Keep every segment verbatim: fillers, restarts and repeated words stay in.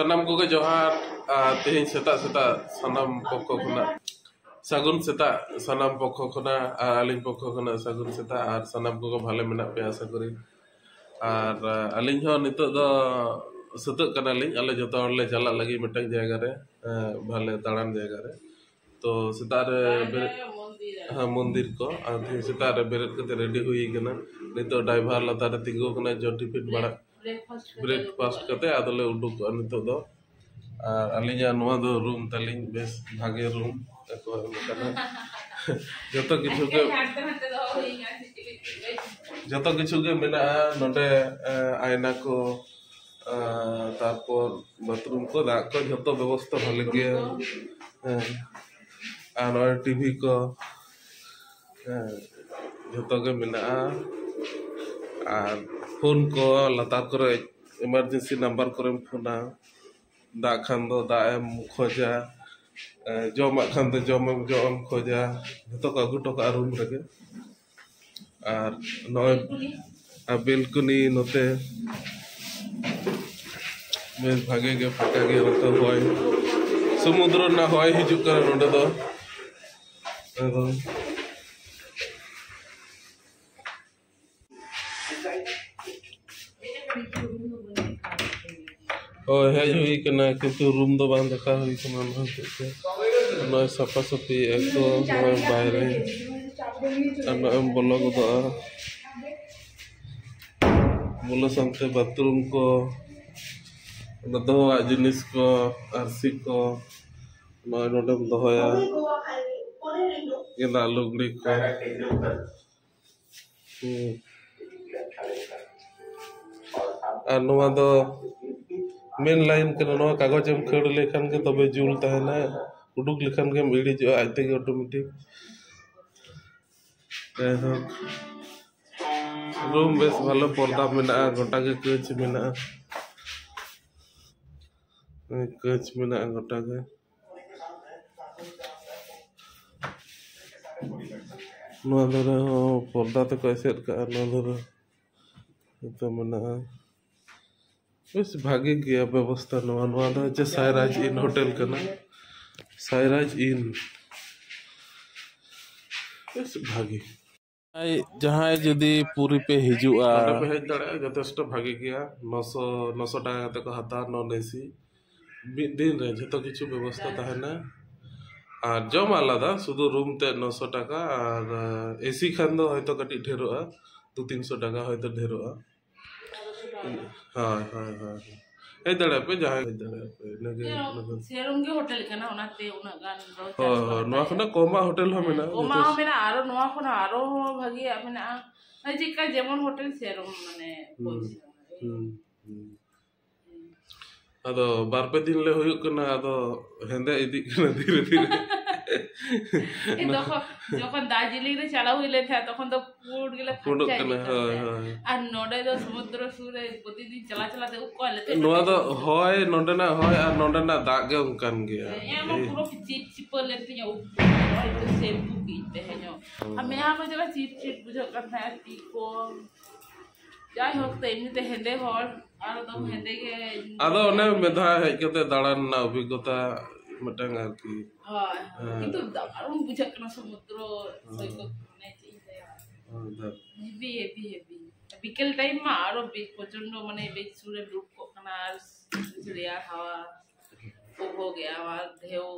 ᱥᱟᱱᱟᱢ ᱠᱚᱜᱮ ᱡᱚᱦᱟᱨ᱾ ᱟᱨ ᱛᱮᱦᱮᱧ ᱥᱮᱛᱟᱜ ᱥᱮᱛᱟᱜ ᱥᱟᱱᱟᱢ ᱯᱚᱠᱠᱷᱚ ᱠᱷᱚᱱᱟᱜ ᱥᱟᱹᱜᱩᱱ ᱥᱮᱛᱟᱜ, ᱥᱟᱱᱟᱢ ᱯᱚᱠᱠᱷᱚ ᱠᱷᱚᱱᱟᱜ ᱟᱨ ᱟᱹᱞᱤᱧ ᱯᱚᱠᱠᱷᱚ ᱠᱷᱚᱱᱟᱜ ᱥᱟᱹᱜᱩᱱ ᱥᱮᱛᱟᱜ᱾ ᱟᱨ ᱥᱟᱱᱟᱢ ᱠᱚᱜᱮ ᱵᱷᱟᱞᱮ ᱢᱮᱱᱟᱜ ᱯᱮᱭᱟ ᱟᱥᱟ ᱠᱚᱨᱤ᱾ ᱟᱨ ᱟᱹᱞᱤᱧ ᱦᱚᱸ ᱱᱤᱛᱚᱜ ᱫᱚ ᱥᱟᱹᱛᱟᱹᱜ ᱠᱟᱱᱟᱞᱤᱧ, ᱟᱞᱮ ᱡᱚᱛᱚ ᱦᱚᱲᱞᱮ ᱪᱟᱞᱟᱜ ᱞᱟᱹᱜᱤᱫ ᱢᱤᱫᱴᱟᱝ ᱡᱟᱭᱜᱟ ᱨᱮ, ᱵᱷᱟᱞᱮ ᱫᱟᱬᱟᱱ ᱡᱟᱭᱜᱟ ᱨᱮ᱾ ᱛᱚ ᱥᱮᱛᱟᱜ ᱨᱮ ᱵᱮᱨᱮᱫ, ᱦᱮᱸ, ᱢᱚᱱᱫᱤᱨ ᱠᱚ᱾ ᱟᱨ ᱛᱮᱦᱮᱧ ᱥᱮᱛᱟᱜ ᱨᱮ ᱵᱮᱨᱮᱫ ᱠᱟᱛᱮ ᱨᱮᱰᱤ ᱦᱩᱭ ᱠᱟᱱᱟ᱾ ᱱᱤᱛᱚᱜ ᱰᱟᱭᱵᱷᱟᱨ ᱞᱟᱛᱟᱨ ᱨᱮ ᱛᱤᱸᱜᱩ ᱟᱠᱟᱱᱟ, ᱡᱚ ᱴᱤᱯᱷᱤᱱ ᱵᱟᱲᱟ, ᱵᱨᱮᱠᱯᱷᱟᱥᱴ ᱠᱟᱛᱮ ᱟᱫᱚᱞᱮ ᱩᱰᱩᱠᱚᱜᱼᱟ ᱱᱤᱛᱚᱜ ᱫᱚ᱾ ᱟᱨ ᱟᱹᱞᱤᱧᱟᱜ ᱱᱚᱣᱟ ᱫᱚ ᱨᱩᱢ ᱛᱟᱹᱞᱤᱧ, ᱵᱮᱥ ᱵᱷᱟᱜᱮ ᱨᱩᱢ ᱠᱚ ᱮᱢ ᱟᱠᱟᱫᱟ᱾ ᱡᱚᱛᱚ ᱠᱤᱪᱷᱩ ᱜᱮ, ᱡᱚᱛᱚ ᱠᱤᱪᱷᱩ ᱜᱮ ᱢᱮᱱᱟᱜᱼᱟ ᱱᱚᱰᱮ᱾ ᱮ, ᱟᱭᱱᱟ ᱠᱚ, ᱮ, ᱛᱟᱨᱯᱚᱨ ᱵᱟᱛᱷᱨᱩᱢ ᱠᱚ, ᱫᱟᱜ ᱠᱚ, ᱡᱚᱛᱚ ᱵᱮᱵᱚᱥᱛᱷᱟ ᱵᱷᱟᱞᱮ ᱜᱮᱭᱟ᱾ ᱦᱮᱸ, ᱟᱨ ᱱᱚᱜᱼᱚᱭ ᱴᱤᱵᱷᱤ ᱠᱚ, ᱦᱮᱸ, ᱡᱚᱛᱚ ᱜᱮ ᱢᱮᱱᱟᱜᱼᱟ᱾ ᱟᱨ ᱯᱷᱳᱱ ᱠᱚ ᱞᱟᱛᱟᱨ ᱠᱚᱨᱮ ᱮᱢᱟᱨᱡᱮᱱᱥᱤ ᱱᱟᱢᱵᱟᱨ ᱠᱚᱨᱮᱢ ᱯᱷᱳᱱᱟ, ᱫᱟᱜ ᱠᱷᱟᱱ ᱫᱚ ᱫᱟᱜ ᱮᱢ ᱠᱷᱚᱡᱟ, ᱮ, ᱡᱚᱢᱟᱜ ᱠᱷᱟᱱ ᱫᱚ ᱡᱚᱢ ᱮᱢ, ᱡᱚᱢ ᱮᱢ ᱠᱷᱚᱡᱟ, ᱡᱚᱛᱚ ᱠᱚ ᱟᱹᱜᱩ ᱦᱚᱴᱚ ᱠᱟᱜᱼᱟ ᱨᱩᱢ ᱨᱮᱜᱮ᱾ ᱟᱨ ᱱᱚᱜᱼᱚᱭ ᱟᱨ ᱵᱮᱞᱠᱚᱱᱤ ᱱᱚᱛᱮ ᱵᱮᱥ ᱵᱷᱟᱜᱮ ᱜᱮ ᱯᱷᱟᱸᱠᱟ ᱜᱮᱭᱟ, ᱱᱚᱛᱮ ᱦᱚᱭ, ᱥᱚᱢᱩᱫᱨᱚ ᱨᱮᱱᱟᱜ ᱦᱚᱭ ᱦᱤᱡᱩᱜ ᱠᱟᱱᱟ ᱱᱚᱰᱮ ᱫᱚ ᱮᱠᱫᱚᱢ᱾ ᱦᱳᱭ, ᱦᱮᱡ ᱦᱩᱭ ᱠᱟᱱᱟ, ᱠᱤᱱᱛᱩ ᱨᱩᱢ ᱫᱚ ᱵᱟᱝ ᱫᱮᱠᱷᱟᱣ ᱦᱩᱭ ᱠᱟᱱᱟ, ᱚᱱᱟ ᱦᱚᱛᱮᱡ ᱛᱮ ᱱᱚᱜᱼᱚᱭ ᱥᱟᱯᱷᱟ ᱥᱟᱹᱯᱷᱤ ᱮᱠᱫᱚᱢ ᱱᱚᱜᱼᱚᱭ ᱵᱟᱭᱨᱮ, ᱟᱨ ᱱᱚᱜᱼᱚᱭ ᱮᱢ ᱵᱚᱞᱚ ᱜᱚᱫᱚᱜᱼᱟ᱾ ᱵᱚᱞᱚ ᱥᱟᱶᱛᱮ ᱵᱟᱛᱷᱨᱩᱢ ᱠᱚ, ᱚᱱᱟ ᱫᱚᱦᱚᱣᱟᱜ ᱡᱤᱱᱤᱥ ᱠᱚ, ᱟᱹᱨᱥᱤ ᱠᱚ, ᱱᱚᱜᱼᱚᱭ ᱱᱚᱰᱮᱢ ᱫᱚᱦᱚᱭᱟ ᱜᱮᱸᱫᱟᱜ ᱞᱩᱜᱽᱲᱤ ᱠᱚ᱾ ᱦᱩᱸ᱾ ᱟᱨ ᱱᱚᱣᱟ ᱫᱚ ᱢᱮᱱ ᱞᱟᱭᱤᱱ ᱠᱟᱱᱟ, ᱱᱚᱣᱟ ᱠᱟᱜᱚᱡᱽ ᱮᱢ ᱠᱷᱟᱹᱲ ᱞᱮᱠᱷᱟᱱ ᱜᱮ ᱛᱚᱵᱮ ᱡᱩᱞ ᱛᱟᱦᱮᱱᱟ, ᱩᱰᱩᱠ ᱞᱮᱠᱷᱟᱱ ᱜᱮᱢ ᱤᱲᱤᱡᱚᱜᱼᱟ ᱟᱡ ᱛᱮᱜᱮ ᱚᱴᱳᱢᱮᱴᱤᱠ᱾ ᱡᱟᱭᱦᱳᱠ, ᱨᱩᱢ ᱵᱮᱥ ᱵᱷᱟᱞᱚ, ᱯᱚᱨᱫᱟ ᱢᱮᱱᱟᱜᱼᱟ, ᱜᱚᱴᱟ ᱜᱮ ᱠᱟᱹᱪ ᱢᱮᱱᱟᱜᱼᱟ, ᱠᱟᱹᱪ ᱢᱮᱱᱟᱜᱼᱟ ᱜᱚᱴᱟ ᱜᱮ᱾ ᱱᱚᱣᱟ ᱫᱷᱟᱨᱮ ᱦᱚᱸ ᱯᱚᱨᱫᱟ ᱛᱮᱠᱚ ᱮᱥᱮᱫ ᱠᱟᱜᱼᱟ, ᱱᱚᱣᱟ ᱫᱷᱟᱨᱮ ᱡᱚᱛᱚ ᱢᱮᱱᱟᱜᱼᱟ᱾ ᱵᱮᱥ ᱵᱷᱟᱜᱮ ᱜᱮᱭᱟ ᱵᱮᱵᱚᱥᱛᱷᱟ᱾ ᱱᱚᱣᱟ ᱱᱚᱣᱟ ᱫᱚ ᱦᱚᱪᱪᱷᱮ ᱥᱟᱭᱨᱟᱡᱽ ᱤᱱ ᱦᱳᱴᱮᱞ ᱠᱟᱱᱟ᱾ ᱥᱟᱭᱨᱟᱡᱽ ᱤᱱ ᱵᱮᱥ ᱵᱷᱟᱜᱮ᱾ ᱡᱟᱦᱟᱸᱭ ᱡᱩᱫᱤ ᱯᱩᱨᱤ ᱯᱮ ᱦᱤᱡᱩᱜᱼᱟ, ᱱᱚᱰᱮ ᱯᱮ ᱦᱮᱡ ᱫᱟᱲᱮᱭᱟᱜᱼᱟ᱾ ᱡᱚᱛᱷᱮᱥᱴᱚ ᱵᱷᱟᱜᱮ ᱜᱮᱭᱟ᱾ ᱱᱚᱥᱚ ᱱᱚᱥᱚ ᱴᱟᱠᱟ ᱠᱟᱛᱮ ᱠᱚ ᱦᱟᱛᱟᱣᱟ ᱱᱚᱱ ᱮᱥᱤ᱾ ᱢᱤᱫ ᱫᱤᱱ ᱨᱮ ᱡᱷᱚᱛᱚ ᱠᱤᱪᱷᱩ ᱵᱮᱵᱚᱥᱛᱷᱟ ᱛᱟᱦᱮᱱᱟ᱾ ᱟᱨ ᱡᱚᱢ ᱟᱞᱟᱫᱟ, ᱥᱩᱫᱷᱩ ᱨᱩᱢ ᱛᱮ ᱱᱚᱥᱚ ᱴᱟᱠᱟ᱾ ᱟᱨ ᱮᱥᱤ ᱠᱷᱟᱱ ᱫᱚ ᱦᱚᱭᱛᱳ ᱠᱟᱹᱴᱤᱡ ᱰᱷᱮᱨᱚᱜᱼᱟ, ᱫᱩ ᱛᱤᱱᱥᱚ ᱴᱟᱠᱟ ᱦᱚᱭᱛᱳ ᱰᱷᱮᱨᱚᱜᱼᱟ᱾ ᱦᱳᱭ, ᱦᱳᱭ, ᱦᱳᱭ᱾ ᱦᱮᱡ ᱫᱟᱲᱮᱭᱟᱜ ᱯᱮ, ᱡᱟᱦᱟᱸᱭ ᱦᱮᱡ ᱫᱟᱲᱮᱭᱟᱜ ᱯᱮ, ᱤᱱᱟᱹᱜᱮ, ᱤᱱᱟᱹᱜᱮ᱾ ᱥᱮᱨᱚᱢ ᱜᱮ ᱦᱳᱴᱮᱞ ᱠᱟᱱᱟ, ᱚᱱᱟᱛᱮ ᱩᱱᱟᱹᱜ ᱜᱟᱱ ᱫᱚ ᱦᱳᱭ, ᱪᱟᱨᱡᱽ ᱦᱳᱭ, ᱵᱟᱝ ᱱᱚᱣᱟ ᱛᱟᱦᱮᱸ᱾ ᱠᱷᱚᱱᱟᱜ ᱠᱚᱢᱟᱜ ᱦᱳᱴᱮᱞ ᱦᱚᱸ ᱦᱮᱸ, ᱢᱮᱱᱟᱜᱼᱟ, ᱠᱚᱢᱟᱜ ᱡᱚᱛᱷᱮᱥᱴ᱾ ᱦᱚᱸ ᱢᱮᱱᱟᱜᱼᱟ, ᱟᱨᱚ ᱱᱚᱣᱟ ᱠᱷᱚᱱᱟᱜ ᱟᱨᱚ ᱦᱚᱸ ᱵᱷᱟᱜᱮᱭᱟᱜ ᱢᱮᱱᱟᱜᱼᱟ᱾ ᱢᱟᱱᱮ ᱪᱮᱫᱠᱟ ᱡᱮᱢᱚᱱ ᱦᱳᱴᱮᱞ ᱥᱮᱨᱚᱢ, ᱢᱟᱱᱮ ᱦᱩᱸ, ᱯᱚᱭᱥᱟ᱾ ᱦᱩᱸ, ᱦᱩᱸ᱾ ᱟᱫᱚ ᱵᱟᱨ ᱯᱮ ᱫᱤᱱ ᱞᱮ ᱦᱩᱭᱩᱜ ᱠᱟᱱᱟ, ᱟᱫᱚ ᱦᱮᱸᱫᱮ ᱤᱫᱤᱜ ᱠᱟᱱᱟ ᱫᱷᱤᱨᱮ ᱫᱷᱤᱨᱮ᱾ ᱮ, ᱛᱚᱠᱷᱚᱱ, ᱡᱚᱠᱷᱚᱱ ᱫᱟᱨᱡᱤᱞᱤᱝ ᱨᱮ ᱪᱟᱞᱟᱣ ᱦᱩᱭ ᱞᱮᱱ ᱛᱟᱦᱮᱸᱫ, ᱛᱚᱠᱷᱚᱱ ᱫᱚ ᱯᱩᱸᱰ ᱜᱮᱞᱮ ᱯᱩᱸᱰᱚᱜ ᱯᱷᱟᱨᱪᱟ ᱠᱟᱱᱟ, ᱤᱫᱤᱜ ᱠᱟᱱ ᱦᱳᱭ, ᱛᱟᱦᱮᱸᱫ᱾ ᱦᱳᱭ᱾ ᱟᱨ ᱱᱚᱰᱮ ᱫᱚ ᱥᱚᱢᱩᱫᱨᱚ ᱥᱩᱨ ᱨᱮ ᱯᱨᱚᱛᱤᱫᱤᱱ ᱪᱟᱞᱟᱣ ᱪᱟᱞᱟᱣ ᱛᱮ ᱩᱵ ᱠᱚ ᱟᱞᱮ ᱛᱮ ᱱᱚᱣᱟ ᱫᱚ ᱦᱚᱭ ᱱᱚᱰᱮᱱᱟᱜ ᱦᱚᱭ ᱟᱨ ᱱᱚᱰᱮᱱᱟᱜ ᱫᱟᱜ ᱜᱮ ᱚᱱᱠᱟᱱ ᱜᱮᱭᱟ᱾ ᱦᱮᱸ, ᱮᱢᱚᱱ ᱮᱭ᱾ ᱯᱩᱨᱟᱹ ᱪᱤᱯ ᱪᱤᱯᱟᱹ ᱞᱮᱱ ᱛᱤᱧᱟ ᱩᱵ ᱠᱚ, ᱦᱚᱭ ᱛᱚ ᱥᱮᱢᱯᱩ ᱠᱤᱧ ᱛᱮᱦᱮᱧᱚᱜ᱾ ᱦᱩᱸ᱾ ᱟᱨ ᱢᱮᱭᱟᱝ ᱦᱚᱸ ᱡᱮᱱᱚ ᱪᱤᱯ ᱪᱤᱯ ᱵᱩᱡᱷᱟᱹᱜ ᱠᱟᱱ ᱛᱟᱦᱮᱸᱫ ᱛᱤ ᱠᱚ᱾ ᱡᱟᱭᱦᱳᱠ, ᱛᱚ ᱮᱢᱱᱤᱛᱮ ᱦᱮᱸᱫᱮ ᱦᱚᱲ, ᱟᱨ ᱫᱚᱢ ᱦᱩᱸ᱾ ᱦᱮᱸᱫᱮ ᱜᱮ᱾ ᱟᱫᱚ ᱚᱱᱮ ᱢᱤᱫ ᱫᱷᱟᱣ ᱦᱮᱡ ᱠᱟᱛᱮ ᱫᱟᱬᱟᱱ ᱨᱮᱱᱟᱜ ᱚᱵᱷᱤᱜᱽᱜᱚᱛᱟ ᱢᱤᱫᱴᱟᱝ ᱟᱨᱠᱤ᱾ ᱦᱳᱭ, ᱦᱮᱸ᱾ ᱠᱤᱱᱛᱩ ᱫᱟᱨᱩᱱ ᱵᱩᱡᱷᱟᱹᱜ ᱠᱟᱱᱟ ᱥᱚᱢᱩᱫᱨᱚ ᱦᱮᱸ᱾ ᱥᱚᱭᱠᱚᱛ, ᱢᱟᱱᱮ ᱪᱮᱫ ᱤᱧ ᱞᱟᱹᱭᱟ? ᱦᱮᱸ, ᱫᱟᱨᱩᱱ᱾ ᱦᱮᱵᱤ, ᱦᱮᱵᱤ, ᱦᱮᱵᱤ᱾ ᱵᱤᱠᱮᱞ ᱴᱟᱭᱤᱢ ᱢᱟ ᱟᱨᱚ ᱵᱮᱥ ᱯᱨᱚᱪᱚᱱᱰᱚ, ᱢᱟᱱᱮ ᱵᱮᱥ ᱥᱩᱨ ᱨᱮ ᱫᱩᱲᱩᱵ ᱠᱚᱜ ᱠᱟᱱᱟ ᱟᱨ ᱨᱮᱭᱟᱲ ᱦᱟᱣᱟ ᱩᱯᱚᱵᱷᱳᱜᱮᱜᱼᱟ, ᱟᱨ ᱰᱷᱮᱣ᱾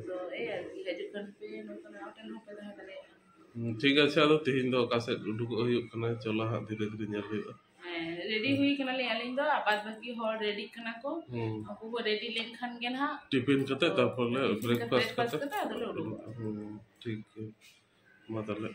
ᱛᱚ, ᱮᱭ ᱟᱨᱠᱤ, ᱦᱤᱡᱩᱜ ᱠᱟᱱ ᱯᱮ, ᱱᱚᱝᱠᱟᱱᱟᱜ ᱦᱳᱴᱮᱞ ᱦᱚᱸᱯᱮ ᱛᱟᱦᱮᱸ ᱫᱟᱲᱮᱭᱟᱜᱼᱟ᱾ ᱦᱩᱸ, ᱴᱷᱤᱠ ᱟᱪᱷᱮ, ᱟᱫᱚ ᱛᱤᱦᱤᱧ ᱫᱚ ᱚᱠᱟ ᱥᱮᱫ ᱩᱰᱩᱠᱚᱜ ᱦᱩᱭᱩᱜ ᱠᱟᱱᱟ, ᱪᱚᱞᱚ ᱦᱟᱸᱜ ᱫᱷᱤᱨᱮ ᱫᱷᱤᱨᱮ ᱧᱮᱞ ᱦᱩᱭᱩᱜᱼᱟ᱾ ᱦᱮᱸ, ᱨᱮᱰᱤ ᱦᱩᱭ ᱠᱟᱱᱟᱞᱤᱧ ᱟᱹᱞᱤᱧ ᱫᱚ, ᱟᱨ ᱵᱟᱫ ᱵᱟᱹᱠᱤ ᱦᱚᱲ ᱨᱮᱰᱤ ᱠᱟᱱᱟ ᱠᱚ᱾ ᱦᱩᱸ᱾ ᱩᱱᱠᱩ ᱠᱚ ᱨᱮᱰᱤ ᱞᱮᱱᱠᱷᱟᱱ ᱜᱮ ᱱᱟᱦᱟᱜ ᱴᱤᱯᱷᱤᱱ ᱠᱟᱛᱮ ᱛᱚ ᱛᱟᱨᱯᱚᱨ ᱞᱮ ᱴᱤᱯᱷᱤᱱ ᱠᱟᱛᱮ, ᱵᱨᱮᱠᱯᱷᱟᱥᱴ ᱵᱨᱮᱠᱯᱷᱟᱥᱴ ᱠᱟᱛᱮ᱾ ᱠᱟᱛᱮ ᱟᱫᱚ ᱞᱮ ᱩᱰᱩᱠᱚᱜᱼᱟ᱾ ᱦᱩᱸ, ᱴᱷᱤᱠ ᱜᱮᱭᱟ᱾ ᱢᱟ ᱛᱟᱦᱞᱮ᱾